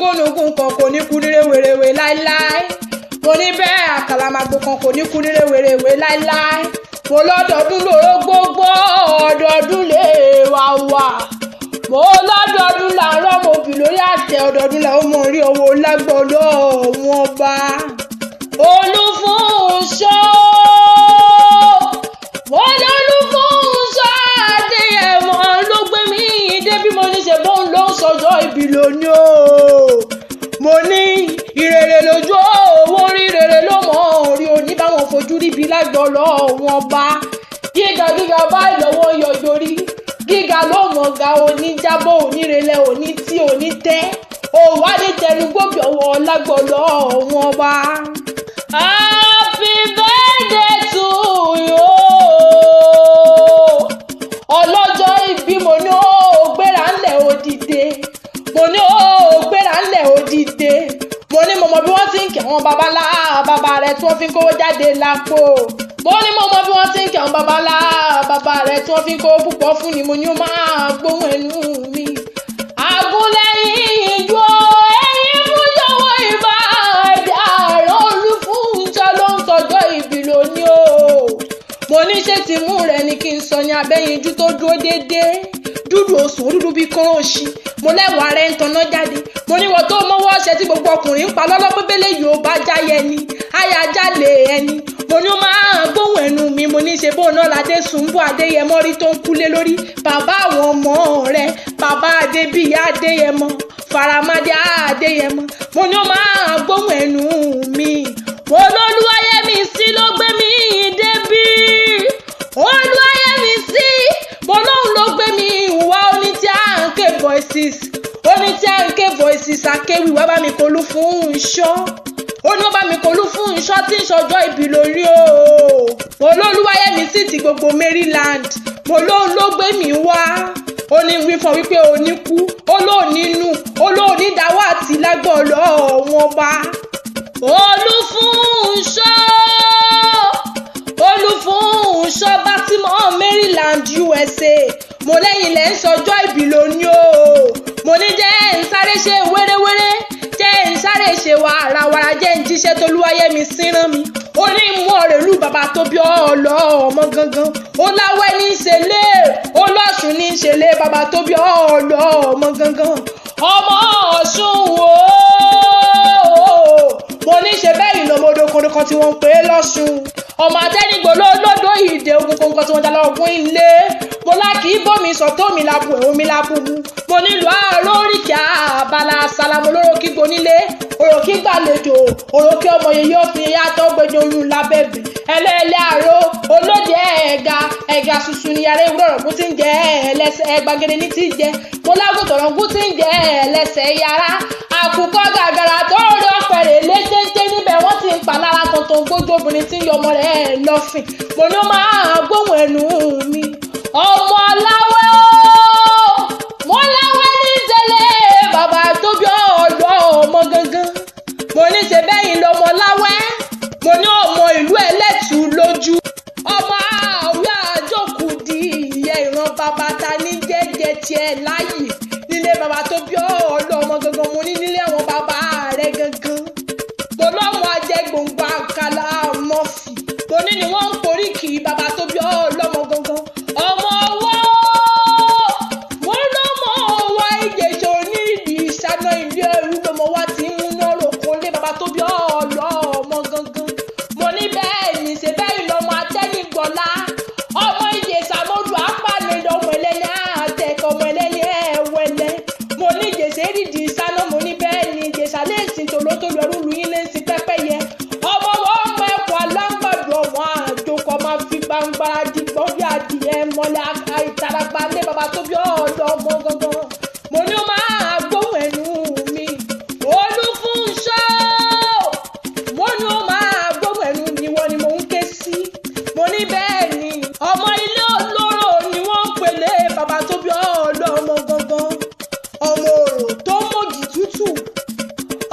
Gúnugún kan kò ní kú ní rèwerèwe láéláé. Mo ní bẹ́ẹ̀ àkàlàmàgbò kan kò ní kú ní rèwerèwe láéláé. Mo lọ́dọọdún lóró gbogbo ọdọọdún lè wà wà. Mo lọ́dọọdún là ń rọ́mọ òbí lórí àtẹ, ọdọọdún làwọn mọ̀ rí owó lágbọ́dọ̀ wọn bá. Olúfúnṣọ́, mo lọ́lúfúnṣọ́ Adéyẹmọ ló gbé mi débi. Mo ní ṣe bóun ló ń sọjọ́ ìbí lónìí o. Mo ní ìrèrè lójú owó rí, rèrè ló mọ̀ rí òní báwọn fojú ríbi lágbọ́lọ́ wọn bá. Gíga gíga báyìí lọ́wọ́ yọjọ́ rí, gíga ló mọ̀ ga, oníjábọ̀ onírẹ̀lẹ̀ òní tí òní tẹ́ òwá ní tẹnugbóbi ọwọ́ lágbọ́lọ́ wọn bá. Happy birthday to you. Ọlọ́jọ́ ìbí, mo ní ó gbéra ńlẹ̀ òdìdé, mo ní ó gbéra ńlẹ̀ òdìdé. Mo ní mo mọ bí wọ́n ti ń kí àwọn baba ńlá bàbá rẹ̀ tí wọ́n fi ń kówó jáde lápò. Mo ní mo mọ bí wọ́n ti ń kí àwọn baba ńlá bàbá rẹ̀ tí wọ́n fi ń kówó púpọ̀ fún ni. Mo ní ó máa gbóhùn ẹnu mi. Àgúnlẹ̀yìn ìjọ ẹ̀yìn fún jọ̀wọ́ ìbá ẹ̀dá àrùn Olúfúnṣọ́ ló ń sọjọ́ ìbí lónìí o. Mo ní ṣé ti mú rẹ ni kí n sọ ní abẹ́yinjú tó dúró déédéé, dúdú osùn dúdú bíi kóró òṣì. Mo lẹ́wàá rẹ̀ ń tanná jáde. Mo ní wọ́n tó mọ́wọ́ ọṣẹ tí gbogbo ọkùnrin ń pa lọ́lọ́ pébélé yóò bá jáyẹ ni àyà jálè ẹni. Mo ní ó máa gbóhùn ẹnu mi. Mo ní ṣe bóun náà ládé Sùnbù Adéyẹmọ rí tó ń kúlé lórí bàbá àwọn ọmọ rẹ̀, bàbá Adébíyí Adéyẹmọ, Faramádé Adéyẹmọ. Mo ní ó máa gbóhùn ẹnu mi. Mo lólúwayẹmí sí ló gbé mi débí. Olúwayẹmí sí, mo lóun ló gbé mi wá. Oní tí à ń ké voices, oní tí à ń ké voices akéwì wá bá mi kolú fún iṣọ́. Ó ní ó bá mi kolú fún iṣọ́ tí ń ṣọjọ́ ìbí lórí o. Mo lólúwayẹmí sí ti gbogbo Maryland, mo lóun ló gbé mi wá. Ó ní wí fún wípé ó ní kú, ó lóun nínú, ó lóun ní dáwọ́ àti lágbọ̀ọ́lọ́ wọn bá. Olúfúnṣọ́, Olúfúnṣọ́ Baltimore, Maryland, USA, mo lẹ́yìn lẹ́ ń sọjọ́ ìbí lónìí o. Mo ní jẹ́ ń sáré ṣe wéréwéré, jẹ́ ń sáré ṣe wàràwàrà, jẹ́ ń jíṣẹ́ tolúwayẹmí sínrán mi. Ó ní mú ọ̀rẹ́lú bàbá tó bí ọ̀ọ́lọ́ ọmọ gangan. Ó láwẹ́ ní í ṣe lé, ó lọ́sùn ní í ṣe lé bàbá tó bí ọ̀ọ́lọ́ ọmọ gangan, ọmọ Ọ̀ṣun o. Mo ní ṣe bẹ́ẹ̀ ìlọmọdé ọkùnrin kan tí wọ́n ń pè é lọ́sùn, ọmọ atẹ́nigbò lọ́dọ̀ ìdè ogun kọ̀ọ̀kan tí wọ́n jà lọ́gùn ilé. Mo lákì í bómi sọ tómi labu ẹ̀ omi labu mu. Mo nílò àárọ̀ oríkì àbálà sálámù lóró kígbo nílé òròkí gbàlejò òròkí ọmọ yẹyẹ òfin yàtọ̀ gbẹjọ oyún lábẹ́bẹ̀ ẹlẹ́ẹ̀lẹ́ àró olóde ẹ̀ga ẹ̀ga ṣuṣu ní yàrá ewúrọ̀ ọ̀rọ̀gún tí ń jẹ ẹlẹ́sẹ̀ ẹgbàgede ní ti jẹ. Mo lágùntàn ọ̀rọ̀gún tí ń jẹ ẹlẹ́sẹ̀ yàrá àkùkọ gàgàrà tó rí ọ̀pẹ̀rẹ̀ létéńté níbẹ̀ wọ́n ti ń pa lára tuntun gbójú obìnrin tí ń yọ ọmọ rẹ̀ lọ́fìn. Mo ní ó máa gbóhùn ẹnu mi. Ọmọ aláwẹ̀ o, mo láwẹ̀ ní tẹ́lẹ̀ bàbá tó bí ọ̀dọ́ ọmọ gangan. Mo ní ṣe bẹ́yìn lọmọ láwẹ́. Mo ní ọmọ ìlú ẹlẹ́tù lójú, ọmọ àwẹ̀ àjòkù di ìyẹ́ ìran bàbá ta ní jẹ́jẹ́ tiẹ̀ láàyè nílé bàbá tó bí ọ̀dọ́ ọmọ gangan. Mo ní nílé àwọn bàbá rẹ̀ gangan. Mo lọ́mọ ajẹgbòǹgbò àkàlà mọ́fì. Mo ní ni wọ́n ń porí kì í bàbá tó bí ọlọ́mọ gangan, ọmọ ọwọ́. Mo lọ́mọ ọwọ́ Ìjẹ̀ṣà onídìí ìṣáná ilé ẹrú lọ́mọ wa ti ń múná roko lé bàbá tó bí ọlọ́mọ gangan. Mo ní bẹ́ẹ̀ ní ṣe bẹ́ẹ̀ lọ́mọ atẹ́nigbọ́lá, ọmọ Ìjẹ̀ṣà mọ́dù apáni lọ́mọ ẹlẹ́ni àtẹ̀kọ́ ọmọ ẹlẹ́ni ẹ̀wẹ̀lẹ́. Mo ní Ìjẹ̀ṣà èrìdì ìṣáná. Mo ní bẹ́ẹ̀ ní Ìjẹ̀ṣà lẹ́sìn tòlótòló ẹrú lu yín lẹ́sìn pẹ́pẹ́yẹ ọmọ ọmọ ẹ̀kọ́ alágbàdo ọmọ àjòkọ máa fi gbangba dìgbọ́n bí adìyẹ mọ́lẹ̀ àìtàràgbà lé bàbá tó bí ọ̀dọ́ ọmọ gangan. Mo ní ó máa gbóhùn ẹnu mi. Olúfúnṣọ́, mo ní ó máa gbóhùn ẹnu mi, wọ́n ni mò ń ké sí. Mo ní bẹ́ẹ̀ ni ọmọ ilé olóró ni wọ́n ń pèlè bàbá tó bí ọ̀dọ́ ọmọ gangan, ọmọ òrò tó mọ̀gì tútù,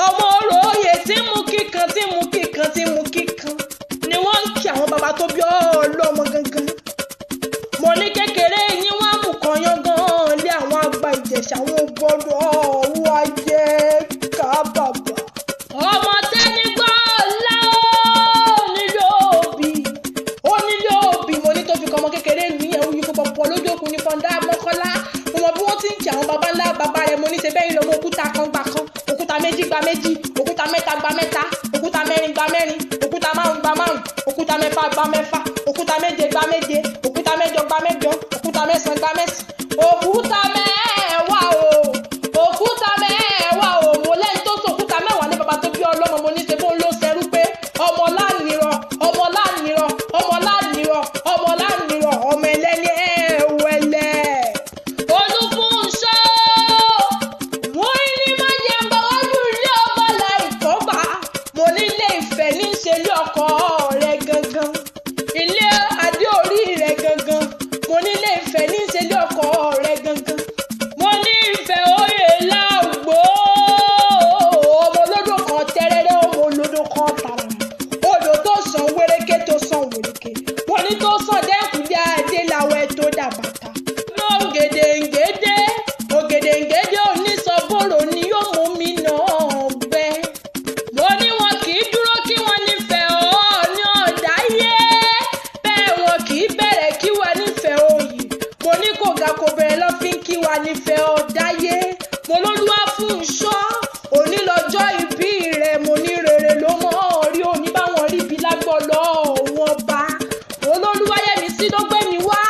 ọmọ orò oyè tí mú kíkan tí mú kíkan tí mú kíkan ni wọ́n ń kí àwọn bàbá tó bí ọlọ́mọ gangan. Mo ní kékeré yín wọ́n á mú kan yángán lé àwọn àgbà Ìjẹ̀ṣà wọn gbọ́dọ̀ ọ̀hún ajẹ́ ká. Méjì gba méjì, òkúta mẹ́ta gba mẹ́ta, òkúta mẹ́rin gba mẹ́rin, òkúta márùn gba márùn, òkúta mẹ́fà gba mẹ́fà, òkúta méje gba méje, òkúta mẹ́jọ gba mẹ́jọ, òkúta mẹ́sàn gba mẹ́sàn, òkúta 10 o, òkúta 10 o. Mo lẹ́ni tó sọ òkúta 10 ní bàbá tó bí ọlọ́mọ. Mo ní ṣe bó ń lọ sẹ́rú pé ọmọ lánìrọ̀, ọmọ lánìrọ̀, ọmọ lánìrọ̀, ọmọ lánìrọ̀, ọmọ ẹlẹ́ni ẹ̀wẹ̀lẹ̀. Olúfúnṣọ́, wọ́n ní má jẹ́ ń bá wájú ilé ọba láìkọ́ bá. Mo nílé Ifẹ̀ ní í ṣe ilé ọkọ rẹ̀ gangan, ilé adé orí rẹ̀ gangan. Mo nílé Ifẹ̀ ní í ṣe ilé ọkọ rẹ̀ gangan. Mo ní Ifẹ̀ oyè láàgbó, ọmọ olódò kan tẹ́rẹ́rẹ́, ọmọ olódò kan tààrà, odò tó sàn wéréké, tó sàn wéréké. Mo ní tó sàn dẹ́kun bí adé làwẹ̀ tó dà bàtà. Ògèdèǹgédé, ògèdèǹgédé onísọ̀bọ̀rọ̀ ni yóò mú mi náà gbẹ. Mo ní wọn kì í dúró kí wọ́n nífẹ̀ẹ́ Ọọ̀ni ọ̀dáyé, bẹ́ẹ̀ wọn kì í bẹ̀rẹ̀ kí wọ́n nífẹ̀ẹ́ oyè. Mo ní kò ga kò bẹ̀rẹ̀ lọ́ fi ń kí wa nífẹ̀ẹ́ ọ̀dáyé. Mo lólúwà fún ṣọ́ òní lọ́jọ́ ìbí rẹ̀. Mo ní rere ló mọ́ rí, òní báwọn rí bí lágbọ́lọ́ wọn bá. Olólùwáyẹmísí ló gbé mi wá.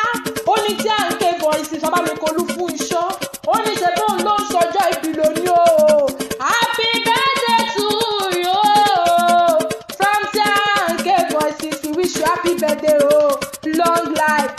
Ó ní tí à ń ké bọ̀ ìsìn sábà mi kò lù fún iṣọ́. Ó ní ṣe bóun ló ń sọjọ́ ìbí lónìí o. Happy birthday to you from tí à ń ké bọ̀ ìsìn. We wish you happy birthday o, long life.